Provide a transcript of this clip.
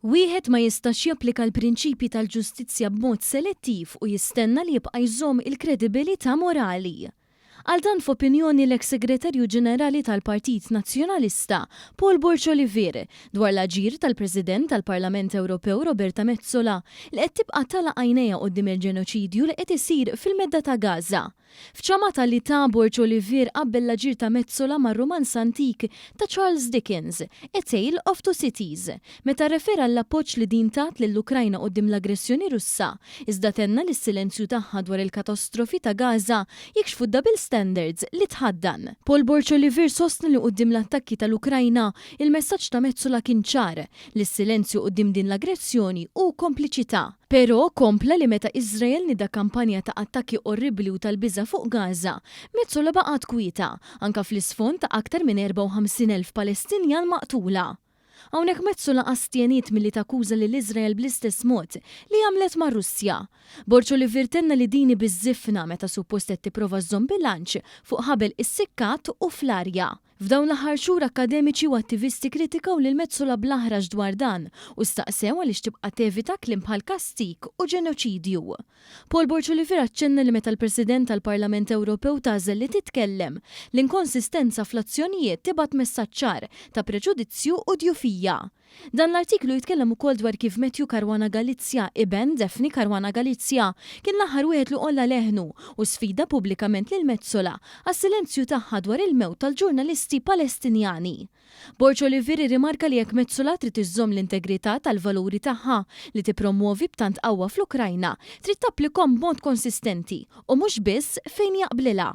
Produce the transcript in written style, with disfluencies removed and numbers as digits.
Wieħed ma jistax japplika l-prinċipji tal-ġustizzja b'mod selettiv u jistenna li jibqa' jżomm il-kredibilità morali. Għal dan f'opinjoni l-eks Segretarju Ġenerali tal-Partit Nazzjonalista, Paul Borg Olivier, dwar l-aġir tal-President tal-Parlament Ewropew Roberta Metsola li qed tibqa' tagħlaq għajnejha quddiem il-ġenoċidju li qed isir fil-Medda ta' Gaza. F'ċamata li ta, Borg Olivier qabbel l-aġir ta' Metsola mar-rumanz antik ta' Charles Dickens, A Tale of Two Cities, meta rrefera għall-appoġġ li din tat lill-Ukrajna quddiem l-aggressjoni Russa, iżda tenna li s-silenzju tagħha dwar il-katastrofi ta' Gaza jikxfu d-double standards li tħaddan. Paul Borg Olivier sostna li quddiem l-attakki tal-Ukrajna, il-messaġġ ta' Metsola kien ċar, li s-silenzju quddiem din l-aggressjoni hu kompliċità. Però, kompla li meta Iżrael nieda kampanja ta' attakki orribbli u tal-biża' fuq Gaza, Metsola baqgħet kwieta, anke fl-isfond ta' aktar minn 54,000 Palestinjan maqtula. Hawnhekk Metsola astjeniet milli takkuża lil Iżrael bl-istess mod li għamlet mar-Russja. Borg Olivier tenna li din hi biż-żifna meta suppost qed tipprova żżomm bilanċ fuq ħabel issikkat u fl-arja. F'dawn l-aħħar xhur akkademiċi u attivisti kkritikaw lil Metsola bl-aħrax dwar dan u staqsew għaliex tibqa' tevita kliem bħal kastig u ġenoċidju. Paul Borg Olivier aċċenna li meta l-President tal-Parlament Ewropew tagħżel li titkellem, l-inkonsistenza fl-azzjonijiet tibgħat messaġġ ċar ta' preġudizzju u djufija. Dan l-artiklu jitkellem ukoll dwar kif Matthew Caruana Galizia, iben Daphne Caruana Galizia, kien l-aħħar wieħed li għolla leħnu u sfida pubblikament lil Metsola għas-silenzju tagħha dwar il-mewt tal-ġurnalisti Palestinjani. Borg Olivier irrimarka li jekk Metsola trid iżżomm l-integrità tal-valuri tagħha li tippromwovi b'tant qawwa fl-Ukrajna, trid tapplikhom b'mod konsistenti u mhux biss fejn jaqblilha.